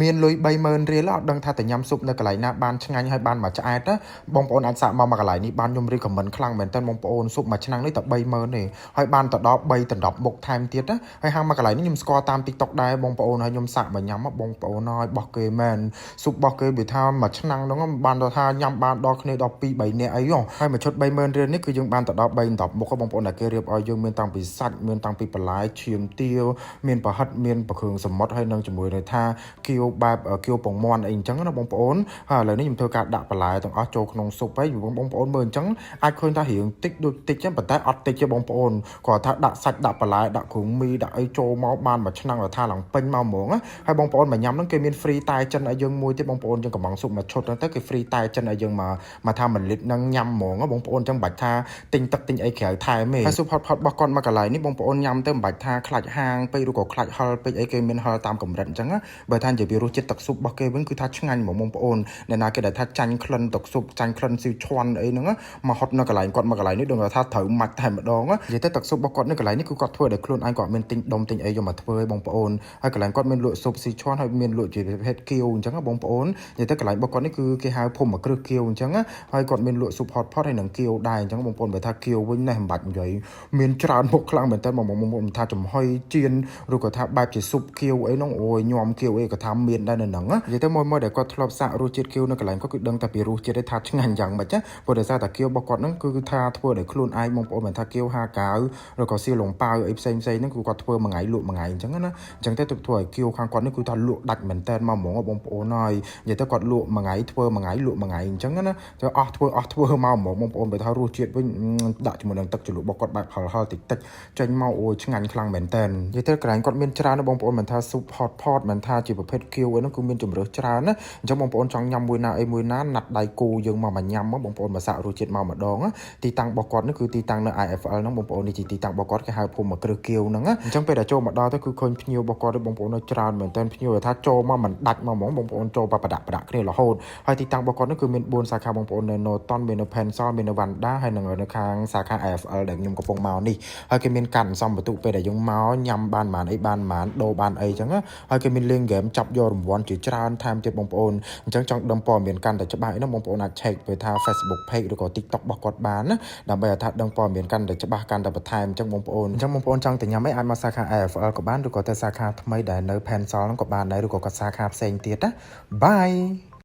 មានលុយ30000រៀលអត់ដឹងថាទៅញ៉ាំស៊ុបនៅកន្លែងណាបានឆ្ងាញ់ហើយបានមួយឆ្អែតណាបងប្អូនអាចសាកមកមកកន្លែងនេះបានខ្ញុំ recommend ខ្លាំងមែនតើបងប្អូនស៊ុបមួយឆ្នាំងនេះតែ30000ទេហើយបានទៅដល់3ដណ្ដប់មុខថែមទៀតណាហើយហាងមកកន្លែងនេះខ្ញុំស្គាល់តាម TikTok ដែរបងប្អូនហើយខ្ញុំសាកមកញ៉ាំបងប្អូនហើយបោះគេមែនស៊ុបរបស់គេវាថាមួយឆ្នាំងហ្នឹងបានដល់ថាញ៉ាំបានដល់គ្នាដល់2 3នាក់អីហ៎ហើយមួយឈុត30000រៀលនេះគឺយើងបានទៅដល់3ដណ្ដប់មុខបងប្អូនដែលគេរៀបឲ្យយើងមានតាំងពីសាច់មានតាំងពីបន្លែឈាមទាមានប្រហិតមានប្រគ្រឿងសមុទ្រហើយនឹងជាមួយនឹងថាគៀវបែបគៀវពងមាន់អីអញ្ចឹងណាបងប្អូនហើយឥឡូវនេះខ្ញុំធ្វើការដាក់បន្លែទាំងអស់ចូលក្នុងស៊ុបហើយបងប្អូនមើលអញ្ចឹងអាចឃើញថារៀងតិចដូចតិចចឹងប៉ុន្តែអត់តិចទេបងប្អូនគាត់ថាដាក់សាច់ដាក់បន្លែដាក់គ្រឿងមីដាក់អីចូលមកបានមួយឆ្នាំងថាឡើងពេញមកហ្មងហើយបងប្អូនមកញ៉ាំហ្នឹងគេមាន free តែចិនឲ្យយើងមួយទៀតបងប្អូនយើងកំងស៊ុបមួយឈុតហ្នឹងទៅគេ free តែចិនឲ្យយើងមកមកថា1លីត្រហ្នឹងញ៉ាំហ្មងបងប្អូនអញ្ចឹងមិនបាច់ថាទិញទឹកទិញអីក្រៅថែមទេហើយស៊ុប hot pot របស់គាត់មកកន្លែងនេះបងប្អូនញ៉ាំទៅមិនបាច់ថាខ្លាច់ហាងពេកឬក៏ខ្លាច់ហឹរពេកអីគេមានហឹរតាមកម្រិតអញ្ចឹងបើថានិយាយពីរសជាតិទឹកស៊ុបរបស់គេវិញគឺថាឆ្ងាញ់ហ្មងបងប្អូនអ្នកណាគេដែលថាចាញ់ក្លិនទឹកស៊ុបចាញ់ក្លិនស៊ីឈွမ်းអីហ្នឹងមកហត់នៅកន្លែងគាត់មកកន្លែងនេះដឹងថាត្រូវម៉ាច់តែម្ដងនិយាយទៅទឹកស៊ុបរបស់គាត់នៅកន្លែងនេះគឺគាត់ធ្វើដោយខ្លួនឯងគាត់មានទិញដុំទិញអីយកមកធ្វើឲ្យបងប្អូនហើយកន្លែងគាត់មានលក់ស៊ុបស៊ីឈွမ်းហើយមានលក់ជាប្រភេទគៀវអញ្ចឹងបងប្អូននិយាយទៅកន្លែងរបស់គាត់នេះគឺគេហៅភូមិគ្រឹះគៀវអញ្ចឹងហើយគាត់មានលក់ស៊ុប hot pot ហើយនឹងគៀវដែរអញ្ចឹងបងប្អូនបើថាគៀវវិញនេះមិនបាច់និយាយមានច្រើនមុខខ្លាំងមែនតើបងប្អូនថាចំហុយចៀនឬក៏ថាបែបជាស៊ុបគៀវអីហ្នឹងអូយញោមគៀវអីក៏ថាមានដែរនៅហ្នឹងនិយាយទៅមួយមួយដែលគាត់ធ្លាប់សាករសជាតិគៀវនៅកន្លែងគាត់គឺដឹងតែពីរសជាតិទេថាឆ្ងាញ់យ៉ាងម៉េចណាព្រោះដោយសារតែគៀវរបស់គាត់ហ្នឹងគឺថាធ្វើដោយខ្លួនឯងបងប្អូនមិនថាគៀវហាកាវឬក៏សៀលងប៉ាវអីផ្សេងផ្សេងហ្នឹងគឺគាត់ធ្វើមួយថ្ងៃលក់មួយថ្ងៃអញ្ចឹងណាអញ្ចឹងទៅធ្វើឲ្យគៀវខាងគាត់នេះគឺថាលក់ដាច់មែនតើមកហ្មងបងប្អូនហើយនិយាយទៅគាត់លក់មួយថ្ងៃធ្វើមួយថ្ងៃលក់មួយថ្ងៃអញ្ចឹងណាទៅអស់ធ្វើអស់ធ្វើមកហ្មងបងប្អូនបើថារសជាតិវិញដាក់ជាមួយនឹងទឹកជ្រលក់របស់គាត់បែបហឹរហឹរតិចតិចចេញមកអូយឆ្ងាញ់ខ្លាំងមែនតើនិយាយទៅកន្លែងគាត់មានច្រើនណាបងប្អូនមិនថាស៊ុប hot pot មិនថាជាប្រភេទគៀវអីហ្នឹងគឺមានជម្រើសច្រើនណាអញ្ចឹងបងប្អូនចង់ញ៉ាំមួយណាអីមួយណាណាត់ដៃគូយើងមកមកញ៉ាំមកបងប្អូនមកសាករសជាតិមកម្ដងទីតាំងរបស់គាត់នេះគឺទីតាំងនៅ IFL ហ្នឹងបងប្អូននេះជាទីតាំងរបស់គាត់គេហៅភូមិគ្រឹះគៀវហ្នឹងអញ្ចឹងពេលដែលចូលមកដល់ទៅគឺឃើញភ្ញៀវរបស់គាត់បងប្អូននៅច្រើនមែនតើភ្ញៀវថាចូលមកមិនដាច់មកហ្មងបងប្អូនចូលប្រដាក់ប្រដាក់គ្នារហូតហើយទីតាំងរបស់គាត់នេះគឺមាន4សាខាបងប្អូននៅ Norton មាននៅ Pencil មាននៅ Vanda ហើយនិងនៅខាងសាខា IFL ដែលខ្ញុំកំពុងមកនេះហើយគេមានកាត់សំបន្ទុកពេលដែលយើងមកញ៉ាំបានប៉ុន្មានអីបានប៉ុន្មានដូរបានអីចឹងហើយគេមានលេងហ្គេមចាប់យករង្វាន់ជាច្រើនថែមទៀតបងប្អូនអញ្ចឹងចង់ដឹងព័ត៌មានកាន់តែច្បាស់អីនោះបងប្អូនអាច check ទៅថា Facebook page ឬក៏ TikTok របស់គាត់បានណាដើម្បីឲ្យថាដឹងព័ត៌មានកាន់តែច្បាស់កាន់តែបន្ថែមអញ្ចឹងបងប្អូនអញ្ចឹងបងប្អូនចង់ទៅញ៉ាំអីអាចមកសាខា IFL ក៏បានឬក៏ទៅសាខាថ្មីដែលនៅ Pencil ហ្នឹងក៏បានដែរឬក៏គាត់សាខាផ្សេងទៀតណា Bye.